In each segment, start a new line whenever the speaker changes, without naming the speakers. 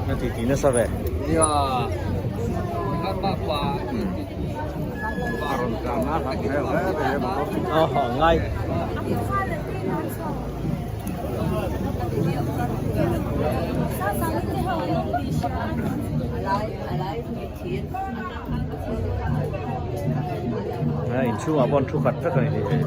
Na ti ti nasa ve. Ngai. Inchhungah pawh an thu khat vek a ni hei.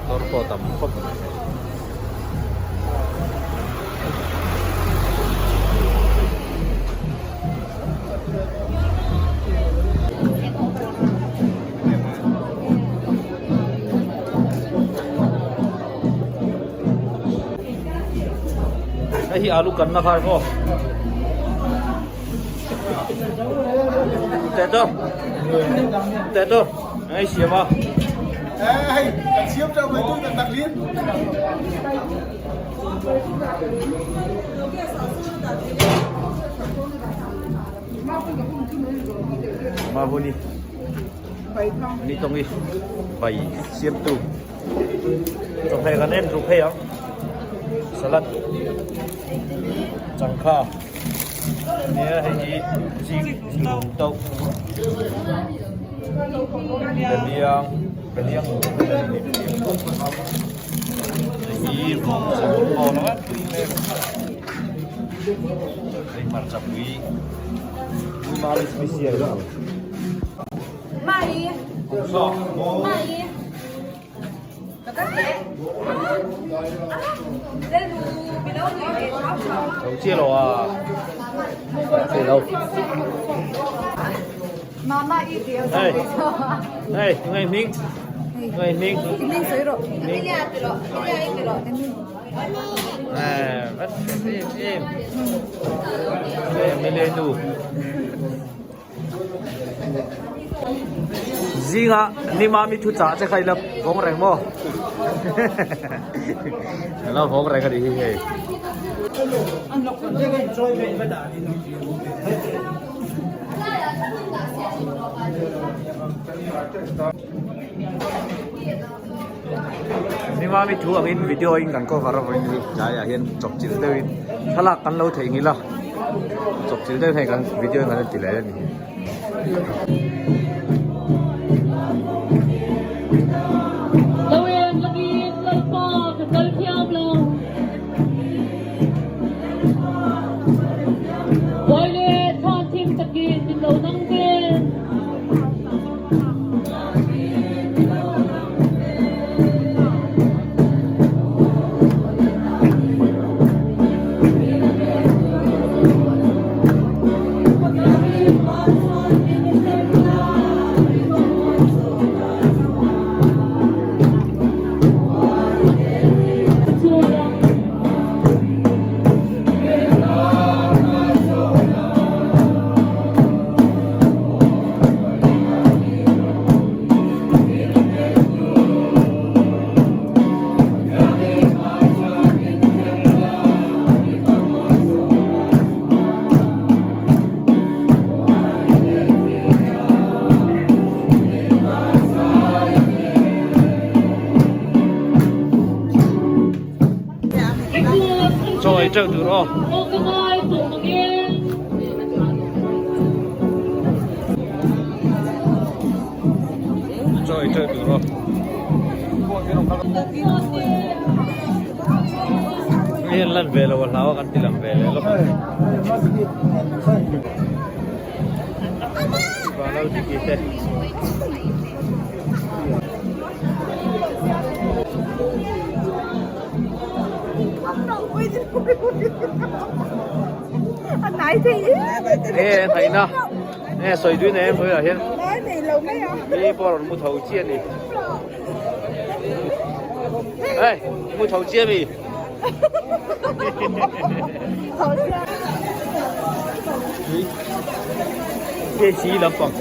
Motor pawh tam khawp mai hei. Hei hi alu kanna kha maw teh to teh to hei siam a
hei kan siam teuh mai tu tak tak lin
Mahuni ni tawng i bai siam tu chawhmeh kan en ruk hei ang salad changkha nia hei hi chik lung tauh beliang beliang hei hi vawk chaw lo a tui hmel hei hmarcha pui. Tho chiah lo a thei lo hei hei ngai hming ngai hming Zinga nima mi thu chah che kha ila vawng reng maw ila vawng reng a ni hi hei. Nima mi thu angin video in kan cover a vawiin hi tlaiah hian chawp chilh deuhin thlalak kan lo theih ngil a chawp chilh deuh hei kan video in kan ti leh a ni. Chaw ei teuh tur aw. Chaw ei teuh tur aw. Hei an lan ve lo a hlau a kan ti lang ve leh lawk ang. Vanau diki te. Nge hnaihna nge sawi duin em hnuaiah hian mi pawh rawn mu tho chiah a ni hei mu tho chiah a mi Hei chi lampang.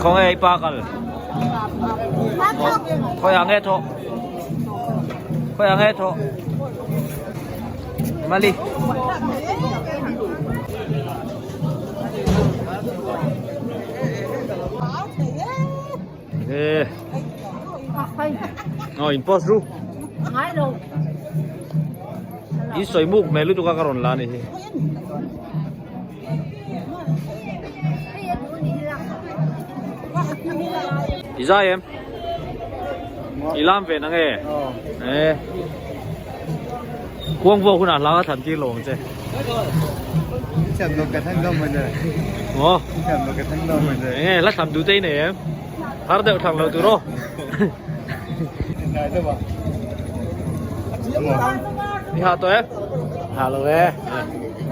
Khawnge i pa kal? Khawiah nge thawh? Khawiah nge thawh? Mali. Ê. Ờ, in post ru. In sawi muk hmel lutuk a ka rawn la a ni hi. I zai em? I lam ve na nge? Ê. Kuang vuak hunah hla ka thlan tir lo ang che. Maw? Enge hla thlan duh te i nei em? Har deuh thlang lo tur aw. I ha tawh em?
Ha lo e.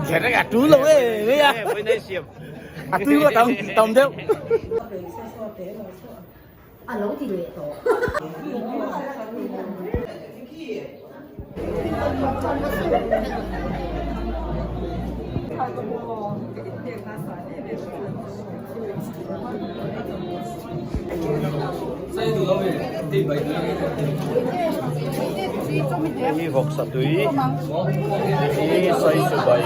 Kher a tu lo e.
Ê, nei siam.
A tu a tam tam deuh.
A lo ti leh tawh.
Hei hi vawksa tui hei hi saisu bai.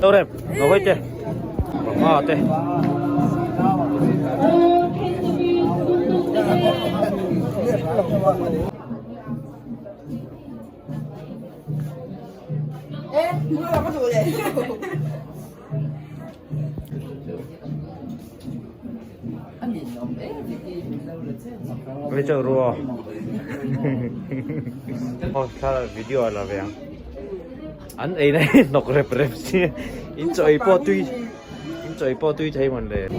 Đâu đẹp, nó hơi chè. Mà tê. Với chợ rùa. Thôi, thla video là về. An ei na hi hnawk rep rep si in chaw ei pawh tui in chaw ei pawh tui thei mawn le.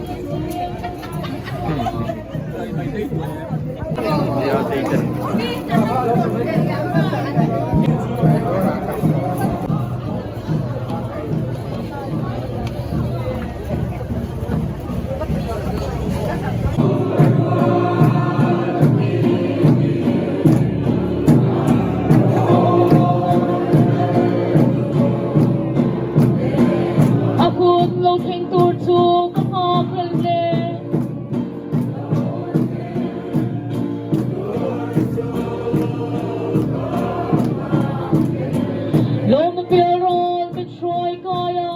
Nia tei ten.
A hun lo thleng tur chu ka nghak hlel hle. Lawm pial rawl min hruai kai a.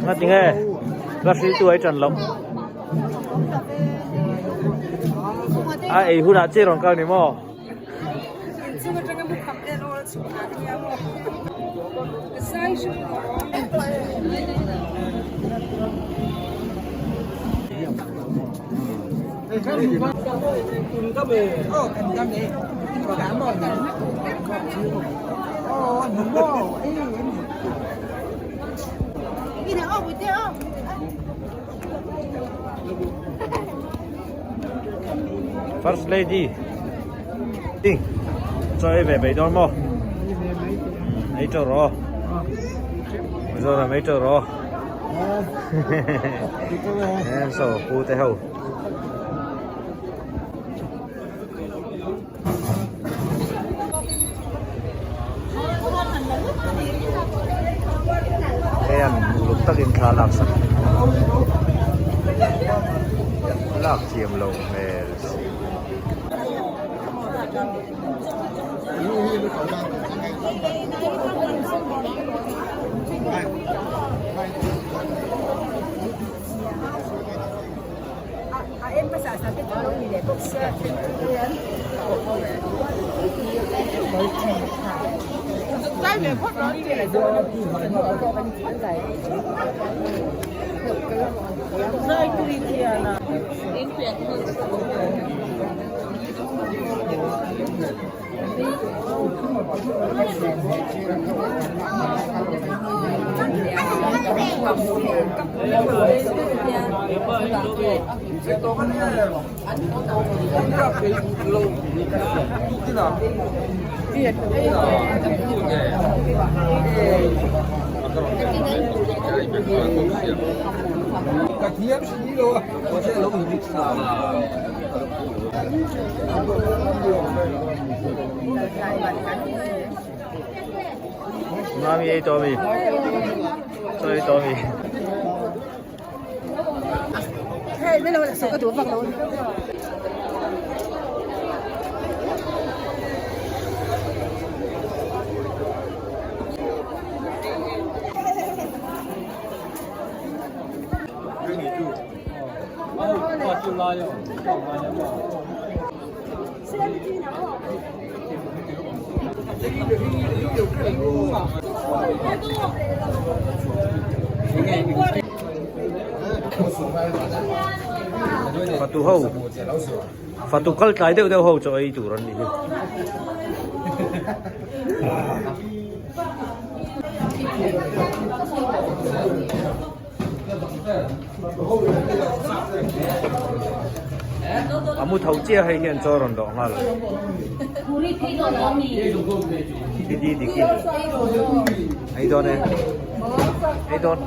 Nga tinge la hril tu ai tran lo a ei hunah che rawn kal ni maw. First lady Chaw ei ve mai dawn maw? Ei tawh rawh aw. Mizoram ei tawh rawh aw. Saw pu te ho. Hei an uluk takin thla lak sak lak thiam loh hmel si. Mami ei tawh mi chaw ei tawh mi. Fatu ho fatu kal tlai deuh deuh ho chaw ei tur an nih hi. A mu tho chiah hei hian chaw rawn dawh nghal. Didi diki. Ei dawn e. Ei dawn.